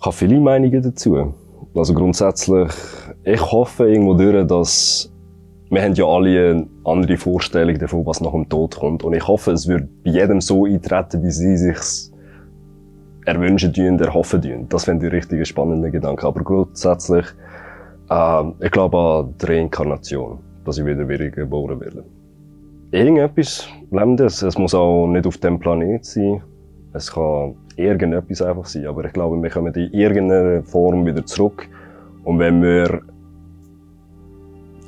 Ich habe viele Meinungen dazu. Also grundsätzlich, ich hoffe irgendwo durch, dass wir haben ja alle eine andere Vorstellung davon, was nach dem Tod kommt. Und ich hoffe, es wird bei jedem so eintreten, wie sie sich's erwünschen tun, erhoffen tun. Das finde ich richtig spannende Gedanke. Aber grundsätzlich, ich glaube an die Reinkarnation, dass ich wieder geboren werde. Irgendetwas Lebendes. Es muss auch nicht auf dem Planet sein. Es kann irgendetwas einfach sein. Aber ich glaube, wir kommen in irgendeiner Form wieder zurück. Und wenn wir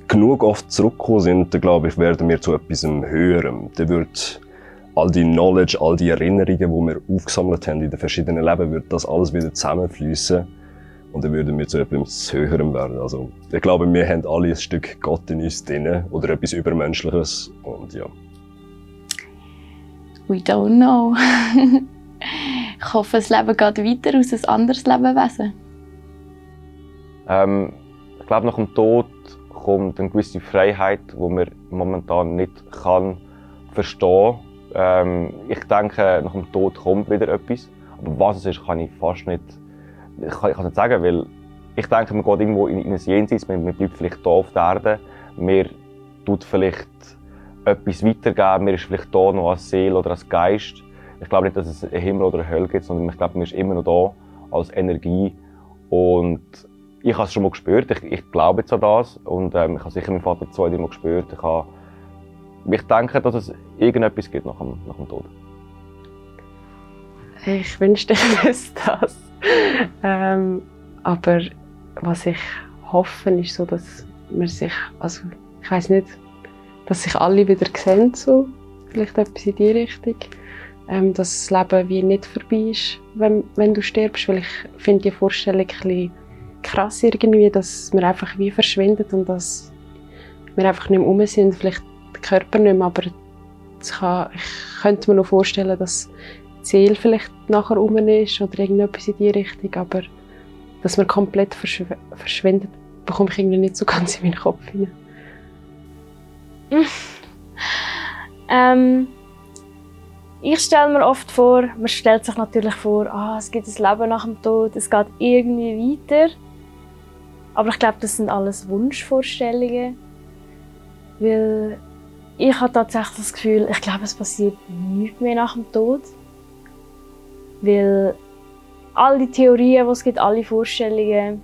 genug oft zurückgekommen sind, dann glaube ich, werden wir zu etwas Höherem. Dann wird all die Knowledge, all die Erinnerungen, die wir aufgesammelt haben in den verschiedenen Leben, wird das alles wieder zusammenfließen. Und dann würden wir zu etwas Höherem werden. Also, ich glaube, wir haben alle ein Stück Gott in uns drin oder etwas Übermenschliches. Und ja. We don't know. Ich hoffe, das Leben geht weiter aus ein anderes Lebewesen. Ich glaube, nach dem Tod kommt eine gewisse Freiheit, die man momentan nicht verstehen kann. Ich denke, nach dem Tod kommt wieder etwas. Aber was es ist, kann ich fast nicht, ich kann es nicht sagen, weil ich denke, man geht irgendwo in ein Jenseits, man bleibt vielleicht hier auf der Erde, man tut vielleicht etwas weitergeben, man ist vielleicht hier noch als Seele oder als Geist. Ich glaube nicht, dass es einen Himmel oder eine Hölle gibt, sondern ich glaube, man ist immer noch da als Energie. Und ich habe es schon mal gespürt, ich glaube jetzt an das und ich habe sicher meinen Vater 2 Mal gespürt. Ich denke, dass es irgendetwas gibt nach dem Tod. Ich wünschte, ich wüsste das. Aber was ich hoffe, ist so, dass man sich, also ich weiss nicht, dass sich alle wieder sehen, so. Vielleicht etwas in die Richtung. Dass das Leben wie nicht vorbei ist, wenn du stirbst. Weil ich finde die Vorstellung ein bisschen krass irgendwie, dass wir einfach wie verschwindet und dass wir einfach nicht mehr rum sind. Vielleicht der Körper nicht mehr, aber ich könnte mir noch vorstellen, dass die Seele vielleicht nachher rum ist oder irgendetwas in die Richtung, aber dass man komplett verschwindet, bekomme ich irgendwie nicht so ganz in meinen Kopf hinein. Ich stelle mir oft vor, man stellt sich natürlich vor, es gibt ein Leben nach dem Tod, es geht irgendwie weiter. Aber ich glaube, das sind alles Wunschvorstellungen. Weil ich habe tatsächlich das Gefühl, ich glaube, es passiert nichts mehr nach dem Tod. Weil all die Theorien, die es gibt, alle Vorstellungen,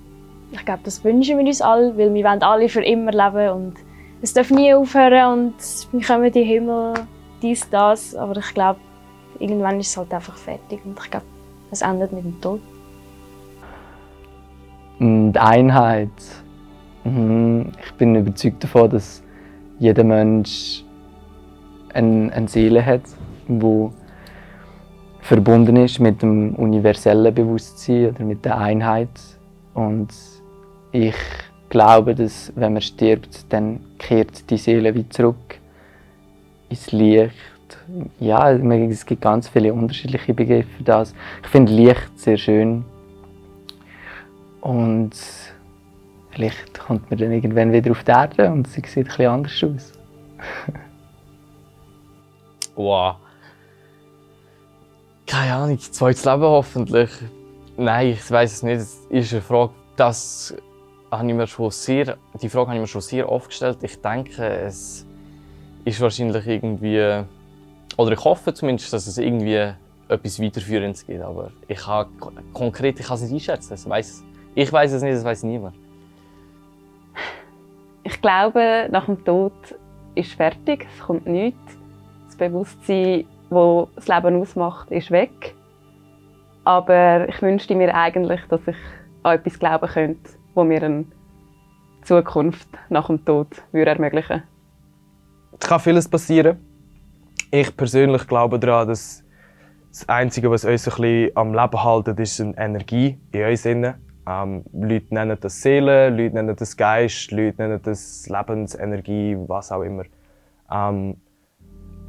ich glaube, das wünschen wir uns alle, weil wir wollen alle für immer leben und es darf nie aufhören und wir kommen in den Himmel, dies, das. Aber ich glaube, irgendwann ist es halt einfach fertig und ich glaube, es endet mit dem Tod. Die Einheit. Ich bin überzeugt davon, dass jeder Mensch eine Seele hat, die verbunden ist mit dem universellen Bewusstsein oder mit der Einheit. Und ich glaube, dass wenn man stirbt, dann kehrt die Seele wieder zurück ins Licht. Ja, es gibt ganz viele unterschiedliche Begriffe für das. Ich finde Licht sehr schön. Und vielleicht kommt man dann irgendwann wieder auf die Erde und sie sieht ein bisschen anders aus. Wow. Keine Ahnung, zweites Leben hoffentlich. Nein, ich weiß es nicht. Es ist eine Frage, die Frage habe ich mir schon sehr oft gestellt. Ich denke, es ist wahrscheinlich irgendwie, oder ich hoffe zumindest, dass es irgendwie etwas Weiterführendes gibt. Aber ich kann es nicht einschätzen. Ich weiß es nicht, das weiß niemand. Ich glaube, nach dem Tod ist fertig, es kommt nichts. Das Bewusstsein, das das Leben ausmacht, ist weg. Aber ich wünschte mir eigentlich, dass ich an etwas glauben könnte, das mir eine Zukunft nach dem Tod ermöglichen würde. Es kann vieles passieren. Ich persönlich glaube daran, dass das Einzige, was uns ein bisschen am Leben hält, ist eine Energie in uns. Leute nennen das Seele, Leute nennen das Geist, Leute nennen das Lebensenergie, was auch immer.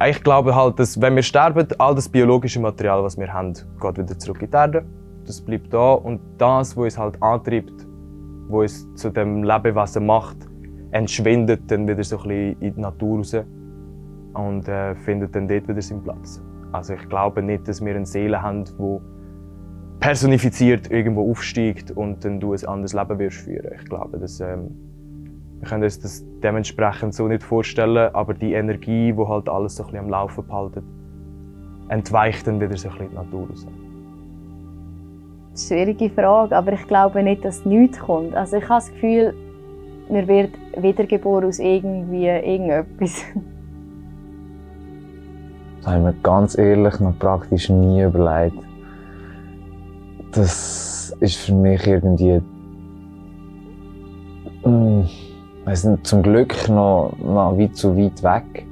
Ich glaube halt, dass wenn wir sterben, all das biologische Material, was wir haben, geht wieder zurück in die Erde. Das bleibt da und das, was uns halt antreibt, was uns zu dem Lebewesen macht, entschwindet dann wieder so ein bisschen in die Natur raus und findet dann dort wieder seinen Platz. Also ich glaube nicht, dass wir eine Seele haben, die personifiziert irgendwo aufsteigt und dann du ein anderes Leben wirst führen. Ich glaube, dass, wir können uns das dementsprechend so nicht vorstellen, aber die Energie, die halt alles so ein bisschen am Laufen behalten, entweicht dann wieder so ein bisschen die Natur raus. Schwierige Frage, aber ich glaube nicht, dass nichts kommt. Also ich habe das Gefühl, man wird wiedergeboren aus irgendetwas. Das habe ich mir ganz ehrlich noch praktisch nie überlegt. Das ist für mich irgendwie weiss nicht, zum Glück noch weit zu weit weg.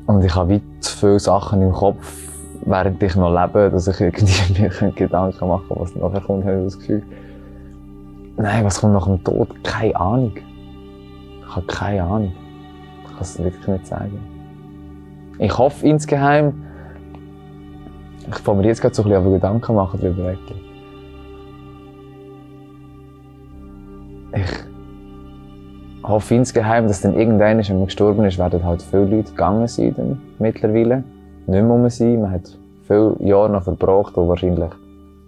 Und ich habe weit zu viele Sachen im Kopf, während ich noch lebe, dass ich irgendwie mir Gedanken machen kann, was nachher kommt, habe ich das Gefühl. Nein, was kommt nach dem Tod? Keine Ahnung. Ich habe keine Ahnung. Ich kann es wirklich nicht sagen. Ich hoffe insgeheim, ich fange mir jetzt gerade so ein bisschen Gedanken machen darüber. Ich hoffe insgeheim, dass dann irgendwann, wenn man gestorben ist, werden halt viele Leute gegangen sein dann mittlerweile. Nicht mehr rum sein. Man hat viele Jahre noch verbracht, wo wahrscheinlich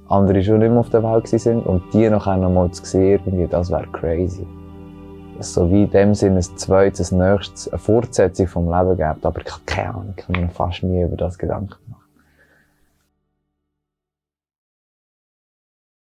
andere schon nicht mehr auf der Welt waren. Und die nachher noch mal zu sehen, irgendwie, das wäre crazy. So wie in dem Sinne ein zweites, ein nächstes, eine Fortsetzung vom Leben gibt. Aber ich habe keine Ahnung, ich habe mir fast nie über das Gedanken